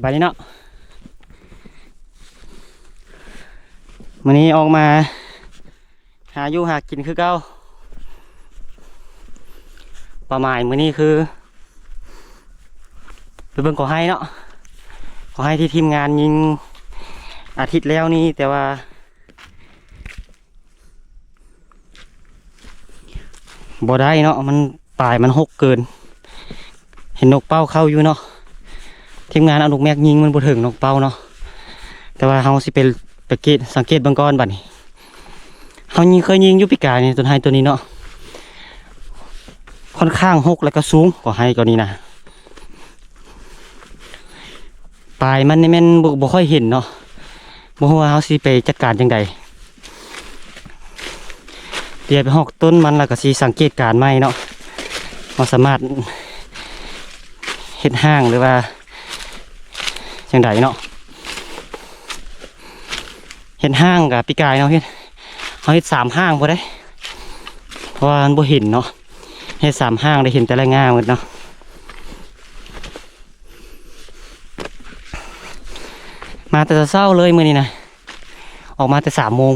ບາຍດີເນາະ ມື້ນີ້ອອກມາຫາຢູ່ຫາກິນຄືເກົ່າ. ເປົ້າໝາຍມື້ນີ້ຄື ໄປເບິ່ງກໍໄຮ່ເນາະ ກໍໄຮ່ທີ່ທີມງານຍິງອາທິດແລ້ວນີ້ ແຕ່ວ່າ ບໍ່ໄດ້ເນາະ ມັນ ປາຍມັນຫົກເກີນ. ເຫັນນົກເປົ້າເຂົ້າຢູ່ເນາະ ທີມງານເອົາລູກແມັກຍິງ ມັນບໍ່ເຖິງນົກເປົ້າເນາະ. ແຕ່ວ່າເຮົາຊິໄປ ໄປເກດ ສັງເກດເບິ່ງກ່ອນບັດນີ້. ເຮົາຍິງ ເຄີຍຍິງຢູ່ປີກາຍນີ້ ຕົ້ນໄຮໂຕນີ້ເນາະ ຄ່ອນຂ້າງຫົກ ແລ້ວກໍສູງ ກໍໄຮກໍນີ້ນະ. ປາຍມັນນີ້ແມ່ນບໍ່ ບໍ່ຄ່ອຍເຫັນເນາະ ບໍ່ຮູ້ວ່າເຮົາຊິໄປຈັດການຈັ່ງໃດ. ດຽວໄປຮອກຕົ້ນມັນ ແລ້ວກໍຊິສັງເກດການໃໝ່ເນາະ ວ່າສາມາດເຮັດຮ່າງ ຫຼືວ່າຈັ່ງໃດເນາະ. ເຮັດຮ່າງກະປີກາຍເນາະ ເຮັດ ເຮົາເຮັດສາມຮ່າງພຸ້ນເດ້ ເພາະວ່າມັນບໍ່ເຫັນເນາະ. ເຮັດສາມຮ່າງ ໄດ້ເຫັນແຕ່ລະງ່າໝົດເນາະ. ມາແຕ່ເຊົ້າໆເລີຍມື້ນີ້ນະ ອອກມາແຕ່ສາມໂມງ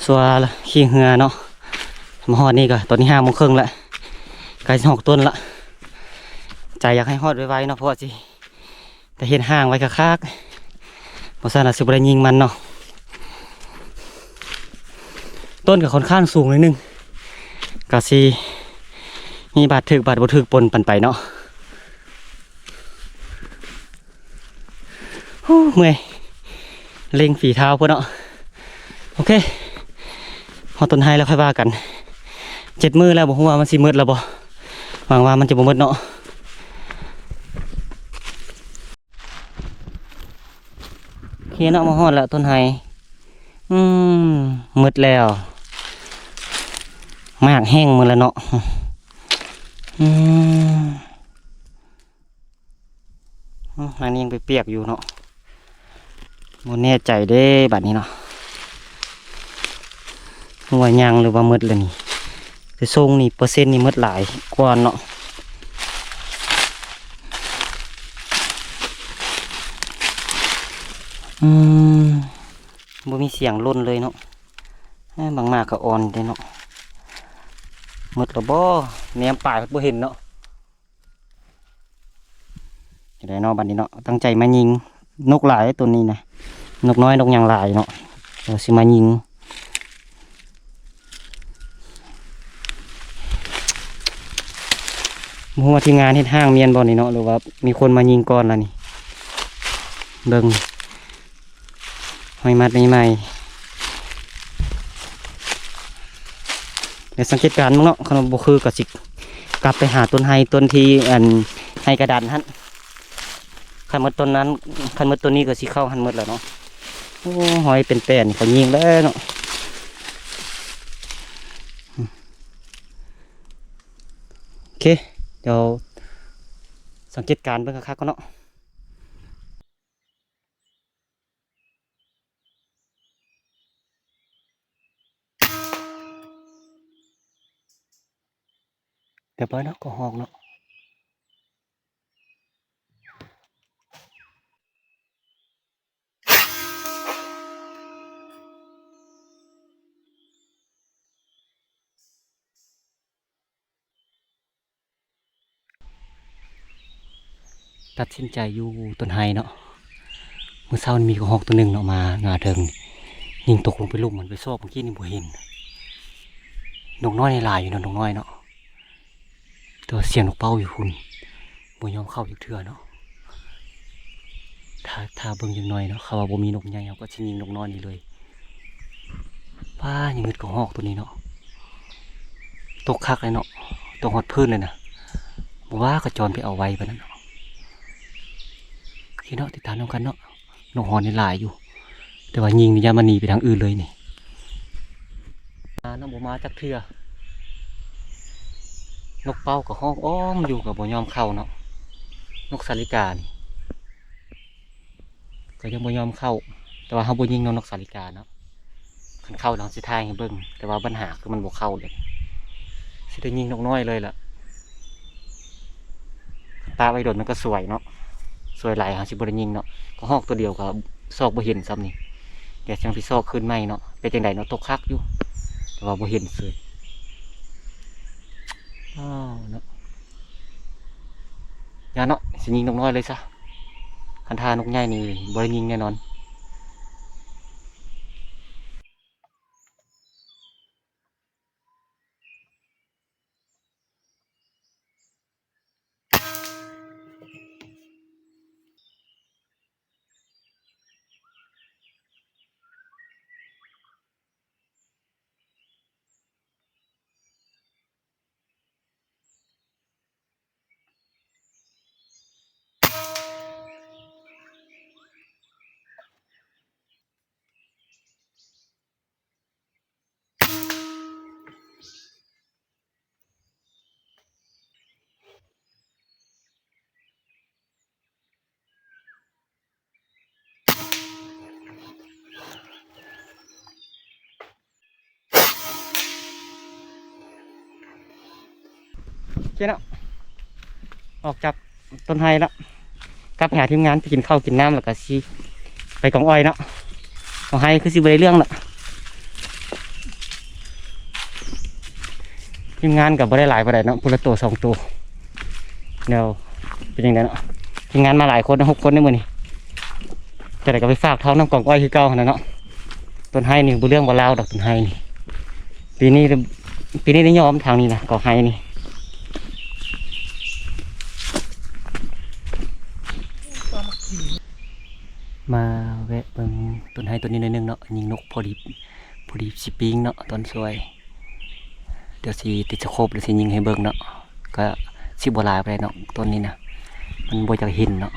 ຊົ່ວຂີ່ເຮືອເນາະ ມາຮອດນີ້ກໍຕອນນີ້ຫ້າໂມງເຄິ່ງລະ ໃກ້ຊິຮອດຕົ້ນລະ. ໃຈຢາກໃຫ້ຮອດໄວໆເນາະ ເພາະວ່າຊິ ແຕ່ເຮັດຮ່າງໄວ້ຄັກໆ ບໍ່ຊັ້ນອາດຊິບໍ່ໄດ້ຍິງມັນເນາະ. ຕົ້ນກໍຄ່ອນຂ້າງສູງໜ້ອຍໜຶ່ງ ກໍຊິມີບາດຖືກບາດບໍ່ຖືກປົນກັນໄປເນາະ. ໂອ້ ເມື່ອຍ ເລັ່ງຝີເທົ້າພຸ້ນເນາະ. ໂອເຄ ຮອດຕົ້ນໄຮແລ້ວຄ່ອຍວ່າກັນ. ເຈັດມື້ແລ້ວ ບໍ່ຮູ້ວ່າມັນຊິໝົດແລ້ວບໍ່ ຫວັງວ່າມັນຈະບໍ່ໝົດເນາະ. ໂອເຄເນາະ ມາຮອດແລ້ວຕົ້ນໄຮ. ອືມ ໝົດແລ້ວ ໝາກແຫ້ງໝົດແລ້ວເນາະ. ອືມ ອືມ ອັນນີ້ຍັງເປຍກໆຢູ່ເນາະ ບໍ່ແນ່ໃຈເດ້ບາດນີ້ເນາະ ວ່າຍັງ ຫຼືວ່າໝົດແລ້ວນີ້. ແຕ່ຊົງນີ້ເປີເຊັນນີ້ໝົດຫຼາຍກວ່າເນາະ. ອືມ ບໍ່ມີສຽງຫຼົ່ນເລີຍເນາະ. ເອີ ບາງໝາກກໍອ່ອນເດ້ເນາະ. ໝົດແລ້ວບໍ່? ແນມປາຍບໍ່ເຫັນເນາະ. ຈັ່ງໃດເນາະ ບັດນີ້ເນາະ ຕັ້ງໃຈມາຍິງນົກຫຼາຍ ໂຕນີ້ນະ ນົກນ້ອຍນົກຫຍັງຫຼາຍເນາະ. ເອີ ຊິມາຍິງ ບໍ່ຮູ້ວ່າທີມງານເຮັດຮ່າງແມ່ນບໍ່ນີ້ເນາະ ຫຼືວ່າມີຄົນມາຍິງກ່ອນລະນີ້. ເບິ່ງ ຫອຍມັດໃໝ່ໆ ແລ້ວສັງເກດການເບິ່ງເນາະ ຄັນວ່າບໍ່ຄືກໍຊິກັບໄປຫາຕົ້ນໄຮ ຕົ້ນທີ່ອັນໄຮກະດານຫັ້ນ. ຄັນໝົດຕົ້ນນັ້ນ ຄັນໝົດຕົ້ນນີ້ກໍຊິເຂົ້າຫັ້ນໝົດແລ້ວເນາະ. ໂອ້ ຫອຍເປັນແປ້ນເຂົາຍິງແລ້ວເນາະ. ໂອເຄ ດຽວສັງເກດການເບິ່ງຄັກໆກ່ອນເນາະ. ຮຽບຮ້ອຍເນາະ ກໍຮອກເນາະ. ຕັດສິນໃຈຢູ່ຕົ້ນໄຮເນາະ. ມື້ເຊົ້ານີ້ມີກະຮອກໂຕໜຶ່ງເນາະ ມາງາເທິງ ຍິງຕົກລົງໄປລຸ່ມ ມັນໄປຊອກເມື່ອກີ້ນີ້ບໍ່ເຫັນ. ນົກນ້ອຍນີ້ຫຼາຍຢູ່ເນາະ ນົກນ້ອຍເນາະ ແຕ່ວ່າສຽງນົກເປົ້າຢູ່ພຸ້ນ ບໍ່ຍອມເຂົ້າຈັກເທື່ອເນາະ. ຖ້າ ຖ້າເບິ່ງຈັກໜ້ອຍເນາະ ເຂົາວ່າບໍ່ມີນົກໃຫຍ່ ເຮົາກໍຊິຍິງນົກນ້ອຍນີ້ເລີຍ. ປ້າ ຍັງເຮັດກະຮອກໂຕນີ້ເນາະ ຕົກຄັກເລີຍເນາະ ຕົກຮອດພື້ນເລີຍນະ. ບໍ່ວ່າກະຈອນໄປເອົາໄວປານນັ້ນເນາະ. ໂອເຄເນາະ ຕິດຕາມນຳກັນເນາະ. ນົກຮອນນີ້ຫຼາຍຢູ່ ແຕ່ວ່າຍິງນີ້ຢ້ານມັນໜີໄປທາງອື່ນເລີຍນີ້. ມາເນາະ ບໍ່ມາຈັກເທື່ອ. ນົກເປົ້າກໍຮ້ອງອ້ອມຢູ່ ກໍບໍ່ຍອມເຂົ້າເນາະ. ນົກສາລິການີ້ ກໍຍັງບໍ່ຍອມເຂົ້າ ແຕ່ວ່າເຮົາບໍ່ຍິງເນາະ ນົກສາລິກາເນາະ. ຄັນເຂົ້າແລ້ວເຮົາຊິຖ່າຍໃຫ້ເບິ່ງ ແຕ່ວ່າບັນຫາຄືມັນບໍ່ເຂົ້າເດ້. ຊິໄດ້ຍິງນົກນ້ອຍເລີຍລະ ປະໄວ້ດົນມັນກໍສວຍເນາະ ສ ຊ່ວຍຫຼາຍ ເຮົາຊິບໍ່ໄດ້ຍິງເນາະ ກະຮອກໂຕດຽວກະຊອກບໍ່ເຫັນຊ້ຳນີ້. ດຽວຈັ່ງຊິຊອກຄືນໃໝ່ເນາະ. ເປັນຈັ່ງໃດເນາະ ຕົກຄັກຢູ່ ແຕ່ວ່າບໍ່ເຫັນເສີຍ. ອ້າວເນາະ ຢ່າເນາະ ຊິຍິງນົກນ້ອຍເລີຍຊະ. ຄັນຖ້ານົກໃຫຍ່ນີ້ບໍ່ໄດ້ຍິງແນ່ນອນ. ໂອເຄເນາະ ອອກຈາກຕົ້ນໄຮລະ ກັບໄປຫາທີມງານໄປກິນເຂົ້າກິນນ້ຳ ແລ້ວກະຊິໄປກອງອ້ອຍເນາະ. ກອງໄຮຄືຊິບໍ່ໄດ້ເລື່ອງລະ ທີມງານກະບໍ່ໄດ້ຫຼາຍປານໃດເນາະ ຜູ້ລະໂຕສອງໂຕ. ແນວເປັນຈັ່ງໃດເນາະ ທີມງານມາຫຼາຍຄົນເນາະ ຫົກຄົນໃນມື້ນີ້. ຈັ່ງໃດກະໄປຝາກທ້ອງນຳກອງອ້ອຍຄືເກົ່າຫັ້ນນະເນາະ. ຕົ້ນໄຮນີ້ບໍ່ເລື່ອງບໍ່ລາວດອກ ຕົ້ນໄຮນີ້ ປີນີ້ ປີນີ້ໄດ້ຍອມທາງນີ້ນະ ກອງໄຮນີ້. ມາແວະເບິ່ງຕົ້ນໄຮຕົ້ນນີ້ໜ້ອຍໜຶ່ງເນາະ ຍິງນົກພໍດີ ພໍດີຊິປີ້ງເນາະ ຕອນສວຍ. ດຽວຊິຕິດສະໂຄບ ແລ້ວຊິຍິງໃຫ້ເບິ່ງເນາະ. ກະຊິບໍ່ຫຼາຍປານໃດເນາະ ຕົ້ນນີ້ນະ ມັນບໍ່ຢາກເຫັນເນາະ.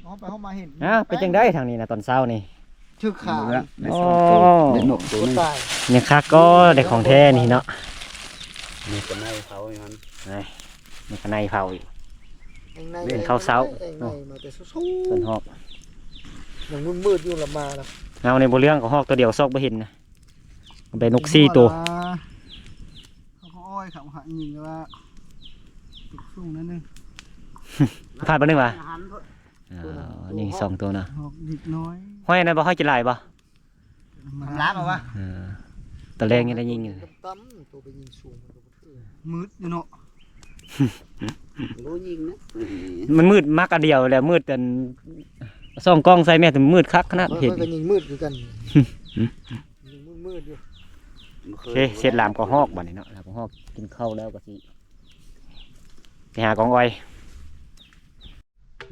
อ๋อ ไปเฮามาเห็น อ่า เป็นจั่งใด๋ทางนี้นะ ตอนเช้านี่ ถืกขา ได้สองตัว โอ้ ได้นกตัวหนึ่ง ตาย ยังคักก็ได้ของแท้นี่เนาะ มีกระไนเผาอยู่หั่น นี่ มีกระไนเผาอยู่ แอ่งใน เป็นข้าวเช้า แอ่งในมาแต่เช้าๆ ต้นหอก ยังมืดๆ อยู่ละมานะ เฮานี่บ่เรื่องก็หอกตัวเดียวซอกบ่เห็นนะ ได้นกสี่ตัว เขาก็อ้อยครับ หายิงว่าสูงนิดนึง พลาดไปหนึ่งวะ อาหารเพิ่น อ๋อ นี่สองตัวนะ หอกดิกน้อย ห้อยอันนั้นบ่ ห้อยจิหลายบ่ มันล้างเอาวะ เออ ตอนแรกยังได้ยิงอยู่ ต่ำๆ ตัวไปยิงสูงมันก็บ่ถืก มืดอยู่เนาะ รู้ยิงนะ มันมืดมากอันเดียวแหละ มืดอัน ส่องกล้องใส่แม่แต่มืดคักขนาด เห็น มันก็ยิงมืดคือกัน ยิงมืดๆ อยู่ โอเค เสร็จลามกระฮอกบัดนี้เนาะ ลามกระฮอกกินข้าวแล้วก็สิไปหากองอ้อย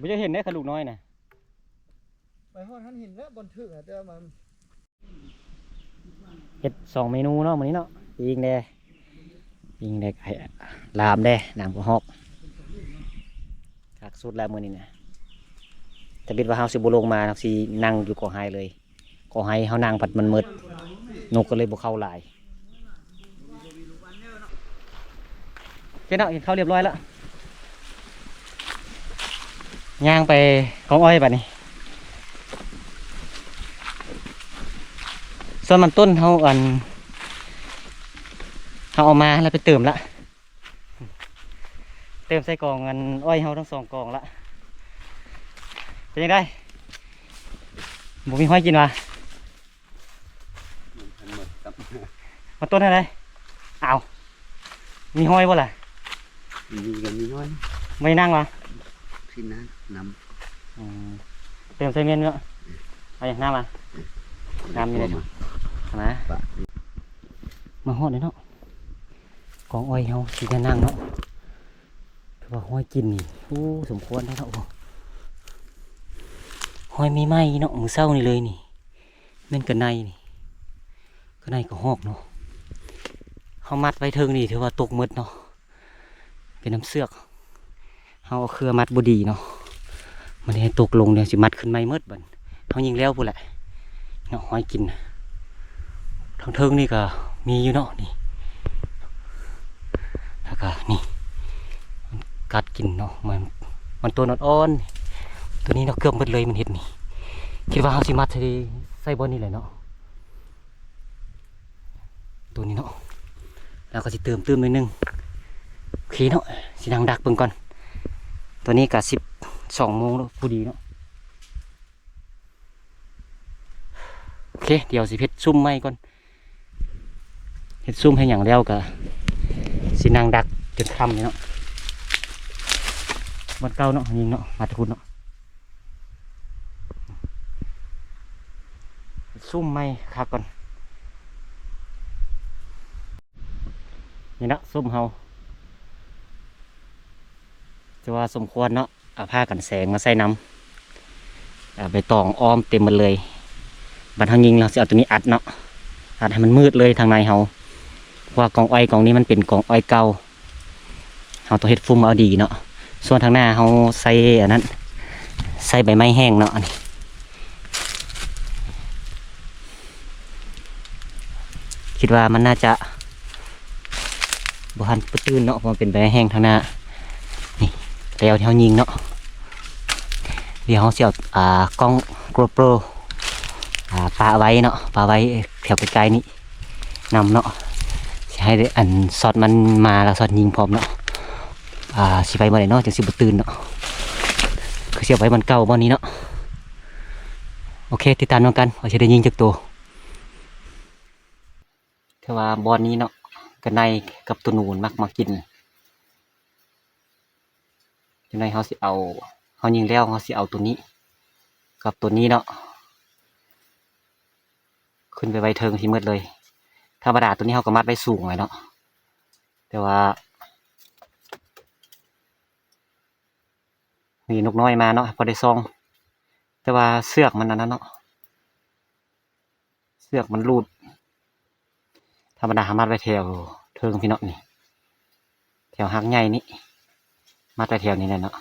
บ่จะเห็นได้ขะลูกน้อยน่ะ ไปฮอดหั้นเห็นแล้วบ่อนถืกอะ แต่ว่ามัน เฮ็ดสองเมนูเนาะมื้อนี้เนาะ ปิ้งแด่ ปิ้งแด่ไก่ ลามแด่ น้ำกระฮอก คักสุดแล้วมื้อนี้นะ ทำอิดว่าเฮาสิบ่ลงมา เฮาสินั่งอยู่กอไฮเลย กอไฮเฮานั่งพัดมันมืด นกก็เลยบ่เข้าหลาย โอเคเนาะ กินข้าวเรียบร้อยแล้ว ย่างไปกองอ้อยบัดนี้ ส่วนมันต้นเฮาอัน เฮาเอามาแล้วไปเติมละ เติมใส่กองอันอ้อยเฮาทั้งสองกองละ เป็นจั่งใด๋ บ่มีหอยกินวะ มันหมดครับ มาต้นอะไร อ้าว มีหอยบ่ล่ะ มีก็มีหอย บ่ได้นั่งวะ ขึ้นนะ น้ำ อืม เติมใส่เมนเนาะ เอาอย่างน้ำมา ງາມຢູ່ເດ້ ມາ ມາຮອດແລ້ວເນາະ ກອງອ້ອຍເຮົາຊິໄດ້ນັ່ງເນາະ. ຖືວ່າຮອຍກິນນີ້ ໂອ້ ສົມຄວນເນາະ. ໂອ້ ຮອຍໃໝ່ໆເນາະ ມື້ເຊົ້ານີ້ເລີຍນີ້ ແມ່ນກະໄນນີ້ ກະໄນກະຮອກເນາະ. ເຮົາມັດໄວ້ເທິງນີ້ຖືວ່າຕົກໝົດເນາະ ເປັນນຳເຊືອກ ເຮົາເອົາເຄືອມັດບໍ່ດີເນາະ ມັນເຮັດຕົກລົງ. ດຽວຊິມັດຂຶ້ນໃໝ່ໝົດບັດ ເຮົາຍິງແລ້ວພຸ້ນແຫຼະເນາະ. ຮອຍກິນທາງເທິງນີ້ກະມີຢູ່ເນາະ ນີ້ ແລ້ວກະນີ້ ກັດກິນເນາະ ມັນ ມັນຕົວອ່ອນໆ ຕົວນີ້ເນາະ ເກືອບໝົດເລີຍ ມັນເຮັດນີ້. ຄິດວ່າເຮົາຊິມັດໃສ່ ໃສ່ບ່ອນນີ້ແຫຼະເນາະ ຕົວນີ້ເນາະ ແລ້ວກະຊິເຕີມຕື່ມໜ້ອຍໜຶ່ງ. ໂອເຄເນາະ ຊິນັ່ງດັກເບິ່ງກ່ອນ. ຕອນນີ້ກະສິບສອງໂມງແລ້ວພໍດີເນາະ. ໂອເຄ ດຽວຊິເຮັດຊຸມໃໝ່ກ່ອນ ເຮັດຊຸມເຮັດຫຍັງແລ້ວກະຊິນັ່ງດັກຈົນຄ່ຳນີ້ເນາະ. ບ່ອນເກົ່າເນາະ ຍິງເນາະ ມາແຕ່ພຸ້ນເນາະ. ຊຸມໃໝ່ຄັກກ່ອນ ນີ້ເນາະ ຊຸມເຮົາ ຖືວ່າສົມຄວນເນາະ ເອົາຜ້າກັນແສງມາໃສ່ນຳ ເອົາໃບຕອງອ້ອມເຕັມໝົດເລີຍ. ບັດເຮົາຍິງ ເຮົາຊິເອົາຕົວນີ້ອັດເນາະ ອັດໃຫ້ມັນມືດເລີຍທາງໃນເຮົາ ເພາະວ່າກອງອ້ອຍກອງນີ້ມັນເປັນກອງອ້ອຍເກົ່າ. ເຮົາຕ້ອງເຮັດຟຸມເອົາດີເນາະ. ສ່ວນທາງໜ້າເຮົາໃສ່ອັນນັ້ນ ໃສ່ໃບໄມ້ແຫ້ງເນາະ ອັນນີ້ ຄິດວ່າມັນໜ້າຈະບໍ່ທັນປະຕື່ນເນາະ ເພາະມັນເປັນໃບໄມ້ແຫ້ງທາງໜ້າ. ນີ້ ແລ້ວທີ່ເຮົາຍິງເນາະ ດຽວເຮົາຊິເອົາ ອ່າ ກ້ອງ GoPro ອ່າ ປະໄວ້ເນາະ ປະໄວ້ແຖວໃກ້ໆນີ້ ນຳເນາະ ຊິໃຫ້ໄດ້ອັນຊັອດມັນມາ ແລ້ວຊັອດຍິງພ້ອມເນາະ. ອ່າ ຊິໄປບໍ່ໄດ້ເນາະ ຈັ່ງຊິບໍ່ຕື່ນເນາະ ຄືຊິເອົາໄວ້ບ່ອນເກົ່າບ່ອນນີ້ເນາະ. ໂອເຄ ຕິດຕາມນຳກັນວ່າຊິໄດ້ຍິງຈັກໂຕ. ແຕ່ວ່າບ່ອນນີ້ເນາະ ກະໄນກັບໂຕໜູມັກມາກິນ. ຈັ່ງໃດເຮົາຊິເອົາ ເຮົາຍິງແລ້ວເຮົາຊິເອົາໂຕນີ້ກັບໂຕນີ້ເນາະ ຂຶ້ນໄປໄວ້ເທິງທີ່ໝົດເລີຍ. ທຳມະດາໂຕນີ້ເຮົາກະມັດໄວ້ສູງໄວ້ເນາະ ແຕ່ວ່າມີນົກນ້ອຍມາເນາະ ພໍໄດ້ສ່ອງ ແຕ່ວ່າເຊືອກມັນອັນນັ້ນເນາະ ເຊືອກມັນຫຼຸດ. ທຳມະດາເຮົາມັດໄວ້ແຖວເທິງພີ້ເນາະ ນີ້ ແຖວຮາກໃຫຍ່ນີ້ ມັດໄວ້ແຖວນີ້ແຫຼະເນາະ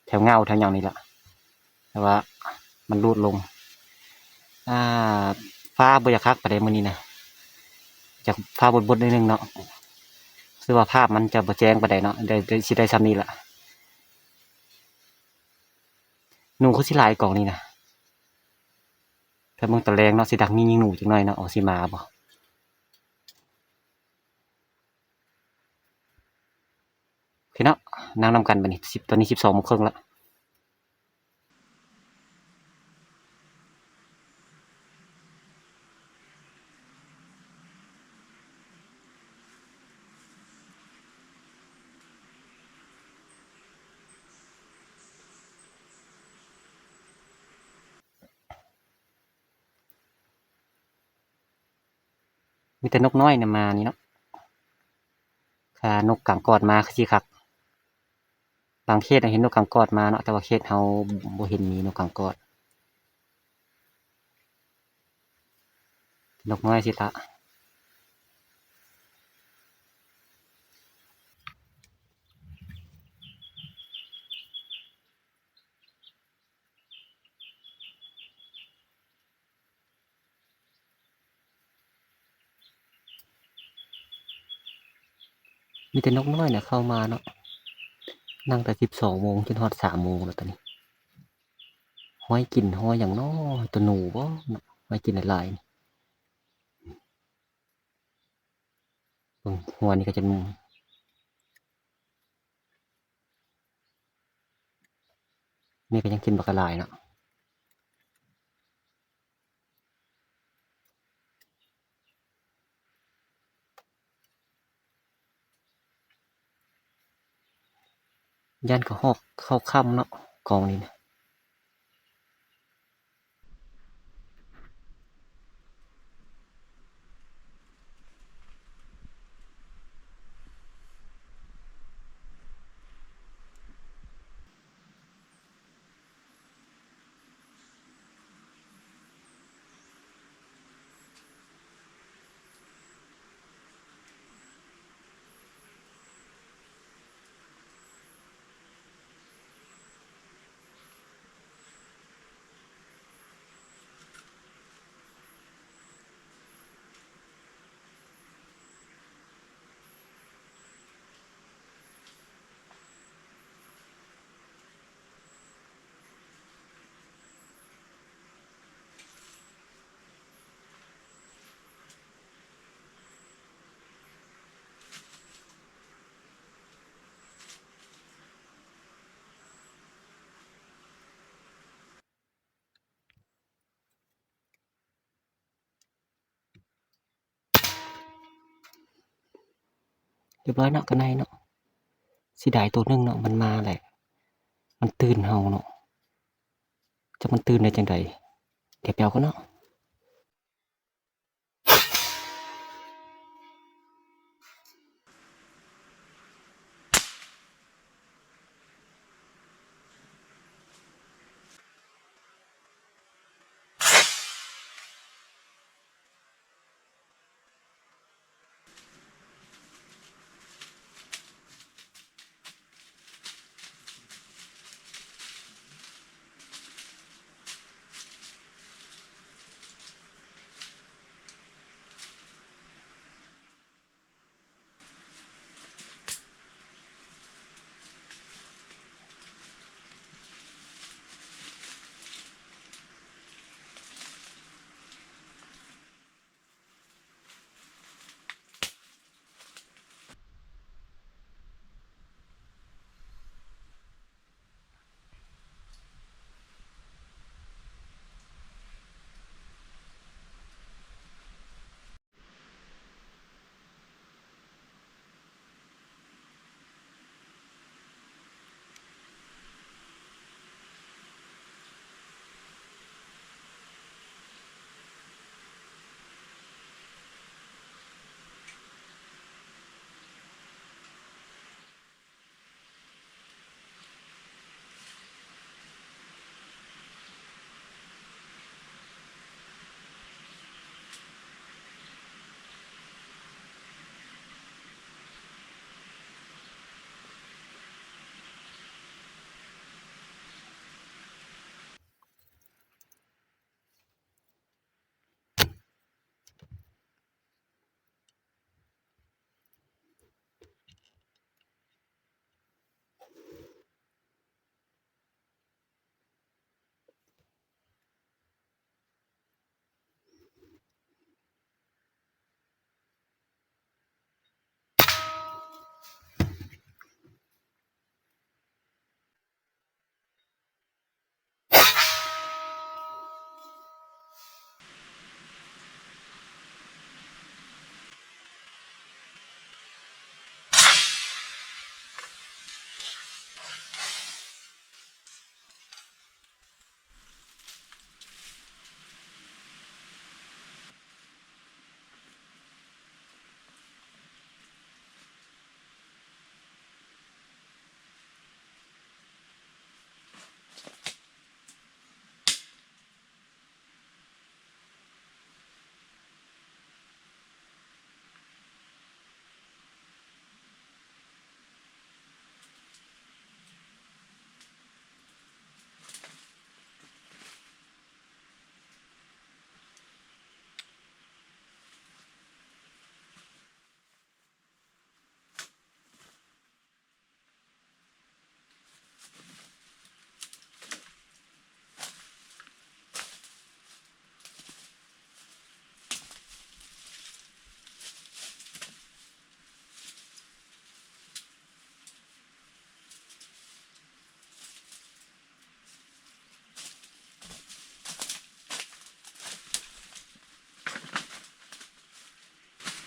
ແຖວເຫງົ້າແຖວຫຍັງນີ້ລະ ແຕ່ວ່າມັນຫຼຸດລົງ. ອ່າ ຟ້າບໍ່ຢາກຄັກປານໃດມື້ນີ້ນະ ຈະຟ້າບົດໆໜ້ອຍໜຶ່ງເນາະ ຄືວ່າພາບມັນຈະບໍ່ແຈ້ງປານໃດເນາະ ໄດ້ ໄດ້ ຊິໄດ້ຊ່ຳນີ້ລະ. ໜູຄືຊິຫຼາຍກອງນີ້ນະ ຖ້າເບິ່ງຕອນແລງເນາະ ຊິດັກມີຍິງໜູຈັກໜ້ອຍເນາະ ອອກຊິມາບໍ່. ໂອເຄເນາະ ນັ່ງນຳກັນບັດນີ້ ສິບ ຕອນນີ້ສິບສອງໂມງເຄິ່ງລະ. ມີແຕ່ນົກນ້ອຍນະມານີ້ເນາະ ຖ້ານົກກາງກອດມາຄືຊິຄັກ. ບາງເຂດເຫັນນົກກາງກອດມາເນາະ ແຕ່ວ່າເຂດເຮົາບໍ່ເຫັນມີນົກກາງກອດ ນົກນ້ອຍຊິລະ. ມີແຕ່ນົກນ້ອຍນະເຂົ້າມາເນາະ ນັ່ງແຕ່ສິບສອງໂມງຈົນຮອດສາມໂມງແລ້ວຕອນນີ້. ຮອຍກິນຮອຍຫຍັງເນາະ ໂຕໜູບໍ່ເນາະ ຮອຍກິນຫຼາຍໆ ເບິ່ງຫົວນີ້ກະຈະ ນີ້ກະຍັງກິນບັກຫຼາຍເນາະ. ຢ້ານເຂົາຮອກເຂົ້າຄ່ຳເນາະ ກອງນີ້ນະ. ຽບຮ້ອຍເນາະ ກະໄນເນາະ. ເສຍດາຍໂຕໜຶ່ງເນາະ ມັນມາແຫຼະ ມັນຕື່ນເຮົາເນາະ. ຈັກມັນຕື່ນໄດ້ຈັ່ງໃດ ດຽວໄປເອົາກ່ອນເນາະ.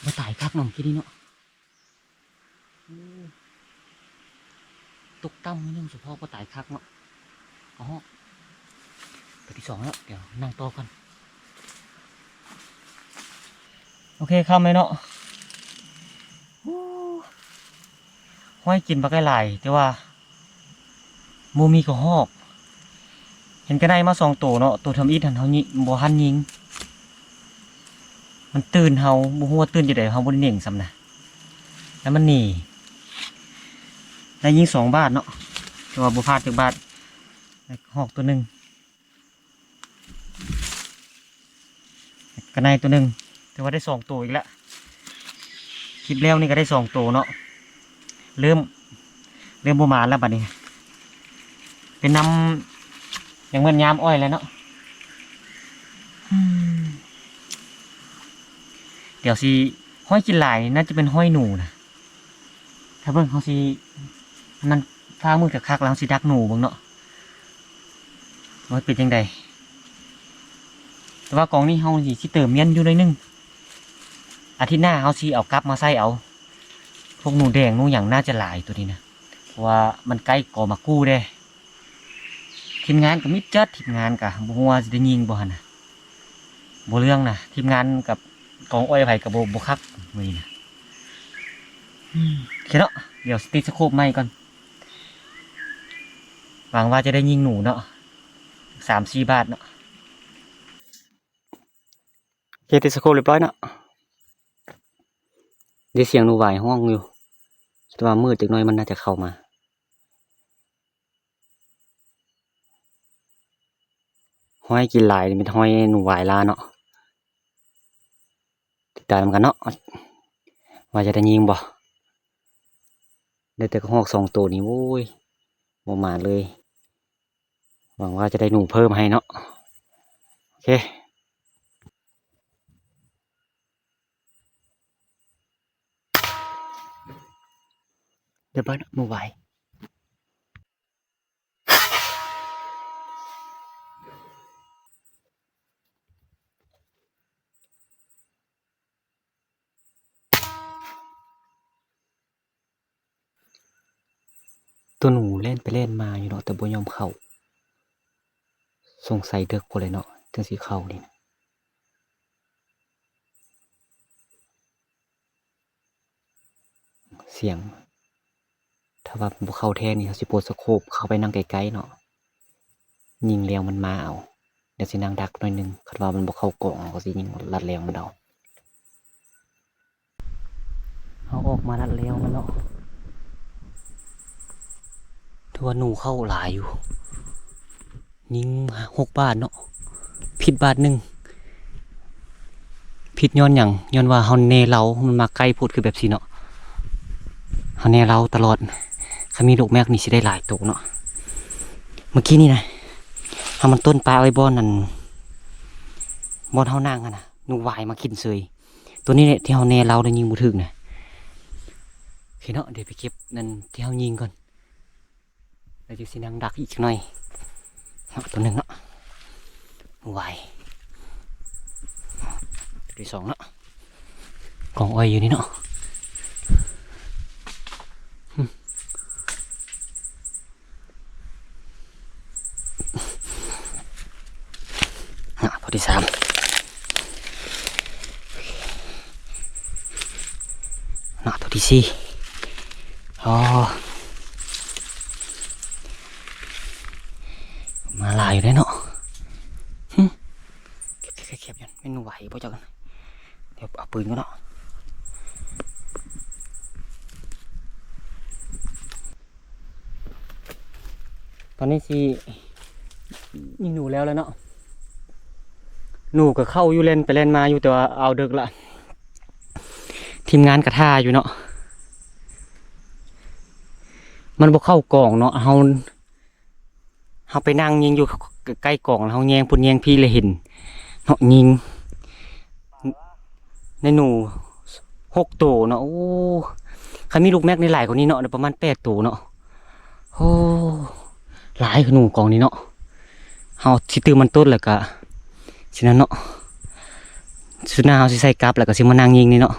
ບໍ່ຕາຍຄັກເນາະ ເມື່ອກີ້ນີ້ເນາະ. ໂອ້ ຕົກຕ່ຳໜ້ອຍໜຶ່ງ ສະເພາະບໍ່ຕາຍຄັກເນາະ. ເອົາ ເທື່ອທີສອງແລ້ວ ດຽວນັ່ງຕໍ່ກ່ອນ. ໂອເຄ ຄ່ຳແລ້ວເນາະ. ໂອ້ ຫ້ອຍກິນບັກຫຼາຍໆ ແຕ່ວ່າບໍ່ມີກະຮອກ. ເຫັນກະໄນມາສອງໂຕເນາະ ໂຕທຳອິດຫັ້ນເຮົາຍິງ ບໍ່ທັນຍິງ ມັນຕື່ນເຮົາ ບໍ່ຮູ້ວ່າຕື່ນຈັ່ງໃດ ເຮົາບໍ່ໄດ້ເໜັງຊ້ຳນະ ແລ້ວມັນໜີ. ໄດ້ຍິງສອງບາດເນາະ ແຕ່ວ່າບໍ່ພາດຈັກບາດ. ຮອກໂຕໜຶ່ງ ກະໄນໂຕໜຶ່ງ ຖືວ່າໄດ້ສອງໂຕອີກແລ້ວ. ຄລິບແລ້ວນີ້ກະໄດ້ສອງໂຕເນາະ. ເລີ່ມ ເລີ່ມບໍ່ມານແລ້ວບັດນີ້ ເປັນນຳ ຍັງເໝືອນຍາມອ້ອຍແລ້ວເນາະ. ອືມ ດຽວຊິ ຫ້ອຍກິນຫຼາຍນີ້ ໜ້າຈະເປັນຫ້ອຍໜູນະ. ຖ້າເບິ່ງ ເຮົາຊິ ອັນນັ້ນ ຟ້າມືດຄັກໆ ແລ້ວເຮົາຊິດັກໜູເບິ່ງເນາະ ວ່າເປັນຈັ່ງໃດ. ແຕ່ວ່າກອງນີ້ເຮົາຊິ ຊິເຕີມມ້ຽນຢູ່ໜ້ອຍໜຶ່ງ ອາທິດໜ້າເຮົາຊິເອົາກັບມາໃສ່ເອົາ. ພວກໜູແດງໜູຫຍັງໜ້າຈະຫຼາຍໂຕນີ້ນະ ເພາະວ່າມັນໃກ້ກໍໝາກກູ່ເດ້. ທີມງານກໍມິດຈັດ ທີມງານກໍບໍ່ຮູ້ວ່າຊິໄດ້ຍິງບໍ່ຫັ້ນນະ. ບໍ່ເລື່ອງນະ ທີມງານກັບກອງອ້ອຍໃຜກໍບໍ່ ບໍ່ຄັກມື້ນີ້ນະ. ອືມ ໂອເຄເນາະ ດຽວຊິຕິດສະໂຄບໃໝ່ກ່ອນ. ຫວັງວ່າຈະໄດ້ຍິງໜູເນາະ ສາມສີ່ບາດເນາະ. ໂອເຄ ຕິດສະໂຄບຮຽບຮ້ອຍເນາະ. ໄດ້ສຽງໜູຫວາຍຮ້ອງຢູ່ ແຕ່ວ່າມືດຈັກໜ້ອຍມັນໜ້າຈະເຂົ້າມາ. ຮອຍກິນຫຼາຍນີ້ແມ່ນຮອຍໜູຫວາຍລາເນາະ. ຕິດຕາມນຳກັນເນາະ ວ່າຈະໄດ້ຍິງບໍ່. ໄດ້ແຕ່ກະຮອກສອງໂຕນີ້ ໂອ້ຍ ບໍ່ໝານເລີຍ. ຫວັງວ່າຈະໄດ້ໜູເພີ່ມໃຫ້ເນາະ. ໂອເຄ ຮຽບຮ້ອຍເນາະ ໜູຫວາຍ. ໂຕໜູແລ່ນໄປແລ່ນມາຢູ່ເນາະ ແຕ່ບໍ່ຍອມເຂົ້າ. ສົງໄສເດິກພຸ້ນແຫຼະເນາະ ຈັ່ງຊິເຂົ້ານີ້ນະ. ສຽງ ຖ້າວ່າບໍ່ເຂົ້າແທ້ນີ້ ເຮົາຊິປົດສະໂຄບເຂົ້າໄປນັ່ງໃກ້ໆເນາະ. ຍິງແລ້ວມັນມາເອົາ. ດຽວຊິນັ່ງດັກໜ້ອຍໜຶ່ງ ຄັນວ່າມັນບໍ່ເຂົ້າກອງ ເຮົາກໍຊິຍິງລັດແລ້ວມັນເອົາ. ເຮົາອອກມາລັດແລ້ວມັນເນາະ. ຖືວ່າໜູເຂົ້າຫຼາຍຢູ່. ຍິງຫົກບາດເນາະ ຜິດບາດໜຶ່ງ. ຜິດຍ້ອນຫຍັງ? ຍ້ອນວ່າເຮົາແນເລົາ ມັນມາໃກ້ໂພດ ຄືແບບຊີ້ເນາະ. ເຮົາແນເລົາຕະຫຼອດ. ຄັນມີລູກແມັກນີ້ຊິໄດ້ຫຼາຍໂຕເນາະ. ເມື່ອກີ້ນີ້ນະ ເຮົາມັນຕົ້ນປະໄວ້ບ່ອນນັ້ນ ບ່ອນເຮົານັ່ງຫັ້ນນະ ໜູຫວາຍມາກິນເສີຍ. ໂຕນີ້ແຫຼະທີ່ເຮົາແນເລົາແລ້ວຍິງບໍ່ຖືກນະ. ໂອເຄເນາະ ດຽວໄປເກັບນັ້ນທີ່ເຮົາຍິງກ່ອນ ແລ້ວຈັ່ງຊິນັ່ງດັກອີກຈັກໜ້ອຍເນາະ. ໂຕໜຶ່ງເນາະ ຫວາຍ ໂຕທີສອງເນາະ. ກອງອ້ອຍຢູ່ນີ້ເນາະ. ອືມ ນະ ໂຕທີສາມ ນະ ໂຕທີສີ່. ອໍ ມາຫຼາຍຢູ່ເດ້ເນາະ. ຫຶ ແຄບໆໆ ແມ່ນໄຫວບໍ່ຈັກ. ດຽວເອົາປືນກ່ອນເນາະ. ຕອນນີ້ຊິຍິງໜູແລ້ວແລ້ວເນາະ. ໜູກໍເຂົ້າຢູ່ ແລ່ນໄປແລ່ນມາຢູ່ ແຕ່ວ່າເອົາເດິກລະ. ທີມງານກໍຖ້າຢູ່ເນາະ. ມັນບໍ່ເຂົ້າກອງເນາະ. ເຮົາ ເຮົາໄປນັ່ງຍິງຢູ່ໃກ້ກອງ ແລ້ວເຮົາແຍງພຸ້ນແຍງພີ້ ແລ້ວເຫັນເນາະ ຍິງ ໄດ້ໜູຫົກໂຕເນາະ. ໂອ້ ຄັນມີລູກແມັກນີ້ຫຼາຍກວ່ານີ້ເນາະ ໄດ້ປະມານແປດໂຕເນາະ. ໂອ້ ຫຼາຍໜູກອງນີ້ເນາະ. ເຮົາຊິຕື່ມມັນຕົ້ນ ແລ້ວກະຊິນັ້ນເນາະ. ສຸດໜ້າເຮົາຊິໃສ່ກັບ ແລ້ວກະຊິມານັ່ງຍິງນີ້ເນາະ.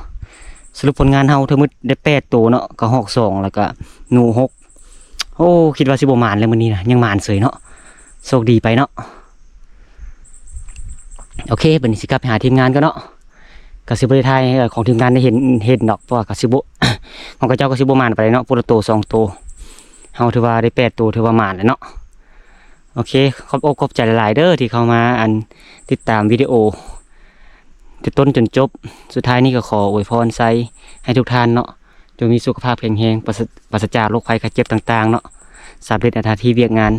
ສະຫຼຸບຜົນງານເຮົາທັງໝົດໄດ້ແປດໂຕເນາະ ກະຮອກສອງ ແລ້ວກະໜູຫົກ. ໂອ້ ຄິດວ່າຊິບໍ່ໝານແລ້ວມື້ນີ້ນະ ຍັງໝານເສີຍເນາະ. ໂຊກດີໄປເນາະ. ໂອເຄ ບັດນີ້ຊິກັບໄປຫາທີມງານກ່ອນເນາະ. ກະຊິບໍ່ໄດ້ຖ່າຍໃຫ້ຂອງທີມງານໄດ້ເຫັນ ເຫັນດອກ ເພາະວ່າກະຊິບໍ່ ຂອງເຂົາເຈົ້າກະຊິບໍ່ໝານປານໃດເນາະ ຜູ້ລະໂຕສອງໂຕ. ເຮົາຖືວ່າໄດ້ແປດໂຕ ຖືວ່າໝານແລ້ວເນາະ. ໂອເຄ ຂອບອົກຂອບໃຈຫຼາຍໆເດີ ທີ່ເຂົ້າມາ ອັນ ຕິດຕາມວິດີໂອ ແຕ່ຕົ້ນຈົນຈົບ. ສຸດທ້າຍນີ້ກໍຂໍອວຍພອນໄຊໃຫ້ທຸກທ່ານເນາະ ຈົ່ງມີສຸຂະພາບແຂງແຮງ ປາສະ ປາສະຈາກໂລກໄຂ້ໄຂ້ເຈັບຕ່າງໆເນາະ, ສຳເລັດໜ້າທີ່ວຽກງານ.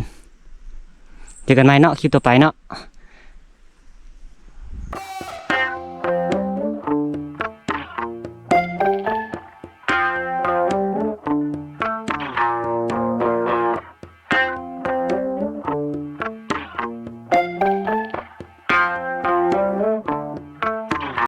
ເຈີກັນໃໝ່ເນາະ ຄລິບຕໍ່ໄປເນາະ.